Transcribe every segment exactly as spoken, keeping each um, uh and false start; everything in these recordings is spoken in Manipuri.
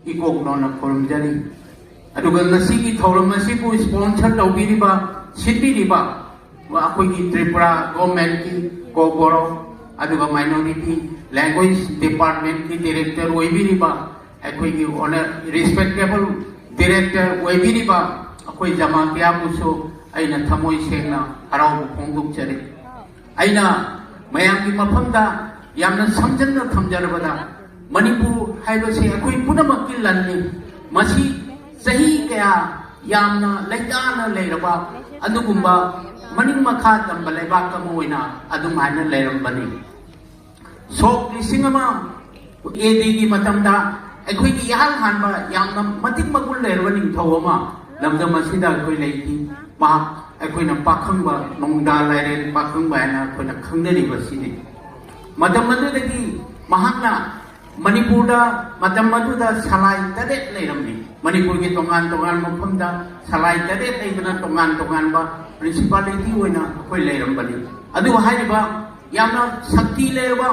ꯏꯀꯣꯛ ꯅꯧꯅ ꯈꯨꯔꯨꯝꯖꯔꯤ꯫ ꯑꯗꯨꯒ ꯉꯁꯤꯒꯤ ꯊꯧꯔꯝ ꯑꯁꯤꯕꯨ sponsor ꯇꯧꯕꯤꯔꯤꯕ, ꯁꯤꯟꯕꯤꯔꯤꯕ ꯑꯩꯈꯣꯏꯒꯤ ꯇ꯭ꯔꯤꯄꯨꯔꯥ governmentꯀꯤ ꯀꯣꯛꯕꯣꯔꯣ, ꯑꯗꯨꯒ minority language departmentꯀꯤ director ꯑꯣꯏꯕꯤꯔꯤꯕ, ꯑꯩꯈꯣꯏꯒꯤ honor, respectable director ꯑꯣꯏꯕꯤꯔꯤꯕ ꯑꯩꯈꯣꯏ ꯖꯃꯥꯇꯤꯌꯥꯕꯨꯁꯨ ꯑꯩꯅ ꯊꯃꯣꯏ ꯁꯦꯡꯅ ꯍꯔꯥꯎꯕ ꯐꯣꯡꯗꯣꯛꯆꯔꯤ꯫ ꯑꯩꯅ ꯃꯌꯥꯝꯒꯤ ꯃꯐꯝꯗ ꯌꯥꯝꯅ ꯁꯝꯖꯟꯅ ꯊꯝꯖꯔꯕꯗ, ꯃꯅꯤꯄꯨꯔ ꯍꯥꯏꯕꯁꯤ ꯑꯩꯈꯣꯏ ꯄꯨꯝꯅꯃꯛꯀꯤ ꯂꯟꯅꯤ꯫ ꯃꯁꯤ ꯆꯍꯤ ꯀꯌꯥ ꯌꯥꯝꯅ ꯂꯩꯇꯥꯅ ꯂꯩꯔꯕ ꯑꯗꯨꯒꯨꯝꯕ ꯃꯅꯤꯡ ꯃꯈꯥ ꯇꯝꯕ ꯂꯩꯕꯥꯛ ꯑꯃ ꯑꯣꯏꯅ ꯑꯗꯨꯝ ꯍꯥꯏꯅ ꯂꯩꯔꯝꯕꯅꯤ꯫ ꯁꯣꯛ ꯂꯤꯁꯤꯡ ꯑꯃ ADꯒꯤ ꯃꯇꯝꯗ ꯑꯩꯈꯣꯏꯒꯤ ꯏꯍꯥꯟ ꯍꯥꯟꯕ ꯌꯥꯝꯅ ꯃꯇꯤꯛ ꯃꯒꯨꯟ ꯂꯩꯔꯕ ꯅꯤꯡꯊꯧ ꯑꯃ ꯂꯝꯗꯝ ꯑꯁꯤꯗ ꯑꯩꯈꯣꯏ ꯂꯩꯈꯤ꯫ ꯃꯍꯥꯛ ꯑꯩꯈꯣꯏꯅ ꯄꯥꯈꯪꯕ, ꯅꯣꯡꯗꯥ ꯂꯥꯏꯔꯦꯟ ꯄꯥꯈꯪꯕ ꯍꯥꯏꯅ ꯑꯩꯈꯣꯏꯅ ꯈꯪꯅꯔꯤꯕꯁꯤꯅꯤ꯫ ꯃꯇꯝ ꯑꯗꯨꯗꯒꯤ ꯃꯍꯥꯛꯅ ꯃꯅꯤꯄꯨꯔꯗ ꯃꯇꯝ ꯑꯗꯨꯗ ꯁꯂꯥꯏ ꯇꯔꯦꯠ ꯂꯩꯔꯝꯃꯤ꯫ ꯃꯅꯤꯄꯨꯔꯒꯤ ꯇꯣꯉꯥꯟ ꯇꯣꯉꯥꯟꯕ ꯃꯐꯝꯗ ꯁꯂꯥꯏ ꯇꯔꯦꯠ ꯂꯩꯕꯅ ꯇꯣꯉꯥꯟ ꯇꯣꯉꯥꯟꯕ municipality ꯑꯣꯏꯅ ꯑꯩꯈꯣꯏ ꯂꯩꯔꯝꯕꯅꯤ꯫ ꯑꯗꯨꯕꯨ ꯍꯥꯏꯔꯤꯕ ꯌꯥꯝꯅ ꯁꯛꯇꯤ ꯂꯩꯔꯕ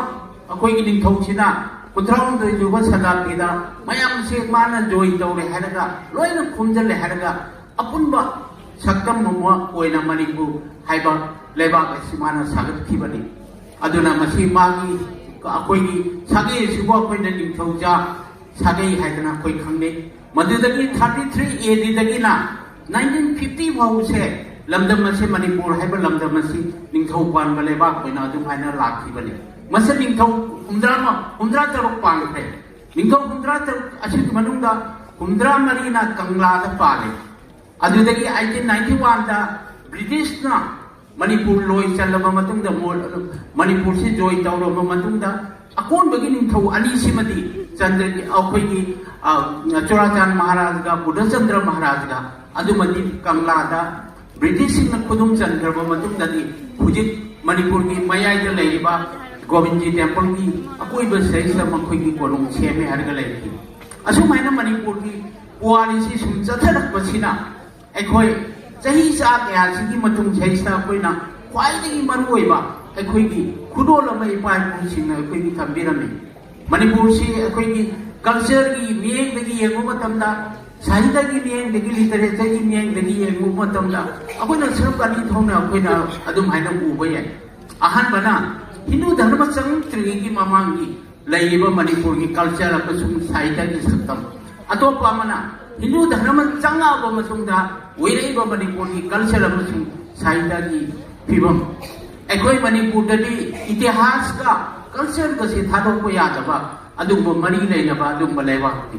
ꯑꯩꯈꯣꯏꯒꯤ ꯅꯤꯡꯊꯧꯁꯤꯅ ꯀꯨꯟꯊ꯭ꯔꯥꯍꯨꯝꯗꯣꯏ ꯁꯨꯕ ꯁꯇꯥꯕꯗꯤꯗ ꯃꯌꯥꯝꯁꯦ ꯃꯥꯅ join ꯇꯧꯔꯦ ꯍꯥꯏꯔꯒ, ꯂꯣꯏꯅ ꯈꯣꯝꯖꯤꯜꯂꯦ ꯍꯥꯏꯔꯒ, ꯑꯄꯨꯟꯕ ꯁꯛꯇꯝ ꯑꯃ ꯑꯣꯏꯅ ꯃꯅꯤꯄꯨꯔ ꯍꯥꯏꯕ ꯂꯩꯕꯥꯛ ꯑꯁꯤ ꯃꯥꯅ ꯁꯥꯒꯠꯈꯤꯕꯅꯤ꯫ ꯑꯗꯨꯅ ꯃꯁꯤ ꯃꯥꯒꯤ, ꯑꯩꯈꯣꯏꯒꯤ ꯁꯥꯒꯩ ꯑꯁꯤꯕꯨ ꯑꯩꯈꯣꯏꯅ ꯅꯤꯡꯊꯧꯖꯥ ꯁꯥꯒꯩ ꯍꯥꯏꯗꯅ ꯑꯩꯈꯣꯏ ꯈꯪꯅꯩ꯫ ꯃꯗꯨꯗꯒꯤ thirty three ADꯗꯒꯤꯅ nineteen fifty ꯐꯥꯎꯁꯦ ꯂꯝꯗꯝ ꯑꯁꯤ, ꯃꯅꯤꯄꯨꯔ ꯍꯥꯏꯕ ꯂꯝꯗꯝ ꯑꯁꯤ ꯅꯤꯡꯊꯧ ꯄꯥꯟꯕ ꯂꯩꯕꯥꯛ ꯑꯣꯏꯅ ꯑꯗꯨꯝ ꯍꯥꯏꯅ ꯂꯥꯛꯈꯤꯕꯅꯤ꯫ ꯃꯁꯤ ꯅꯤꯡꯊꯧ ꯍꯨꯝꯗ꯭ꯔꯥ, ꯍꯨꯝꯗ꯭ꯔꯥ ꯇꯔꯨꯛ ꯄꯥꯟꯈ꯭ꯔꯦ꯫ ꯅꯤꯡꯊꯧ ꯍꯨꯝꯗ꯭ꯔꯥ ꯇꯔꯨꯛ ꯑꯁꯤꯒꯤ ꯃꯅꯨꯡꯗ ꯍꯨꯝꯗ꯭ꯔꯥ ꯃꯔꯤꯅ ꯀꯪꯂꯥꯗ ꯄꯥꯜꯂꯦ꯫ ꯑꯗꯨꯗꯒꯤ eighteen ninety oneꯗ Britishꯅ ꯃꯅꯤꯄꯨꯔ ꯂꯣꯏ ꯆꯜꯂꯕ ꯃꯇꯨꯡꯗ, ꯃꯣ-, ꯃꯅꯤꯄꯨꯔꯁꯤ join ꯇꯧꯔꯕ ꯃꯇꯨꯡꯗ, ꯑꯀꯣꯟꯕꯒꯤ ꯅꯤꯡꯊꯧ ꯑꯅꯤꯁꯤꯃꯗꯤ ꯆꯟꯗ꯭ꯔꯒꯤ, ꯑꯩꯈꯣꯏꯒꯤ, ꯑ, ꯆꯨꯔꯥꯆꯥꯟ ꯃꯍꯥꯔꯥꯖꯒ ꯕꯨꯙꯆꯟꯗ꯭ꯔ ꯃꯍꯥꯔꯥꯖꯒ ꯑꯗꯨꯃꯗꯤ ꯀꯪꯂꯥꯗ Britishꯁꯤꯡꯅ ꯈꯨꯗꯨꯝ ꯆꯟꯈ꯭ꯔꯕ ꯃꯇꯨꯡꯗꯗꯤ, ꯍꯧꯖꯤꯛ ꯃꯅꯤꯄꯨꯔꯒꯤ ꯃꯌꯥꯏꯗ ꯂꯩꯔꯤꯕ ꯒꯣꯕꯤꯟꯖꯤ templeꯒꯤ ꯑꯀꯣꯏꯕꯁꯤꯗꯩꯁꯤꯗ ꯃꯈꯣꯏꯒꯤ ꯀꯣꯅꯨꯡ ꯁꯦꯝꯃꯦ ꯍꯥꯏꯔꯒ ꯂꯩꯔꯤ꯫ ꯑꯁꯨꯃꯥꯏꯅ ꯃꯅꯤꯄꯨꯔꯒꯤ ꯄꯨꯋꯥꯔꯤꯁꯤ ꯁꯨꯝ ꯆꯠꯊꯔꯛꯄꯁꯤꯅ, ꯑꯩꯈꯣꯏ ꯆꯍꯤ ꯆꯥ ꯀꯌꯥꯁꯤꯒꯤ ꯃꯇꯨꯡꯁꯤꯗꯩꯁꯤꯗ ꯑꯩꯈꯣꯏꯅ ꯈ꯭ꯋꯥꯏꯗꯒꯤ ꯃꯔꯨꯑꯣꯏꯕ ꯑꯩꯈꯣꯏꯒꯤ ꯈꯨꯗꯣꯜ ꯑꯃ ꯏꯄꯥ ꯏꯄꯨꯁꯤꯡꯅ ꯑꯩꯈꯣꯏꯒꯤ ꯊꯝꯕꯤꯔꯝꯃꯤ꯫ ꯃꯅꯤꯄꯨꯔꯁꯤ ꯑꯩꯈꯣꯏꯒꯤ ꯀꯜꯆꯔꯒꯤ ꯃꯤꯠꯌꯦꯡꯗꯒꯤ ꯌꯦꯡꯕ ꯃꯇꯝꯗ, ꯁꯥꯍꯤꯇ꯭ꯌꯒꯤ ꯃꯤꯠꯌꯦꯡꯗꯒꯤ, ꯂꯤꯇꯔꯦꯆꯔꯒꯤ ꯃꯤꯠꯌꯦꯡꯗꯒꯤ ꯌꯦꯡꯕ ꯃꯇꯝꯗ, ꯑꯩꯈꯣꯏꯅ ꯁꯔꯨꯛ ꯑꯅꯤ ꯊꯣꯛꯅ ꯑꯩꯈꯣꯏꯅ ꯑꯗꯨꯝ ꯍꯥꯏꯅ ꯎꯕ ꯌꯥꯏ꯫ ꯑꯍꯥꯟꯕꯅ ꯍꯤꯟꯗꯨ ꯙꯔꯃ ꯆꯪꯉꯛꯇ꯭ꯔꯤꯉꯩꯒꯤ ꯃꯃꯥꯡꯒꯤ ꯂꯩꯔꯤꯕ ꯃꯅꯤꯄꯨꯔꯒꯤ ꯀꯜꯆꯔ ꯑꯃꯁꯨꯡ ꯁꯥꯍꯤꯇ꯭ꯌꯒꯤ ꯁꯛꯇꯝ, ꯑꯇꯣꯞꯄ ꯑꯃꯅ ꯍꯤꯟꯗꯨ ꯙꯔꯃ ꯆꯪꯉꯛꯑꯕ ꯃꯇꯨꯡꯗ ꯑꯣꯏꯔꯛꯏꯕ ꯃꯅꯤꯄꯨꯔꯒꯤ ꯀꯜꯆꯔ ꯑꯃꯁꯨꯡ ꯁꯥꯍꯤꯇ꯭ꯌꯒꯤ ꯐꯤꯕꯝ꯫ ꯑꯩꯈꯣꯏ ꯃꯅꯤꯄꯨꯔꯗꯗꯤ ꯏꯇꯤꯍꯥꯁꯀ ꯀꯜꯆꯔꯒꯁꯦ ꯊꯥꯗꯣꯛꯄ ꯌꯥꯗꯕ ꯑꯗꯨꯒꯨꯝꯕ ꯃꯔꯤ ꯂꯩꯅꯕ ꯑꯗꯨꯒꯨꯝꯕ ꯂꯩꯕꯥꯛꯇꯤ꯫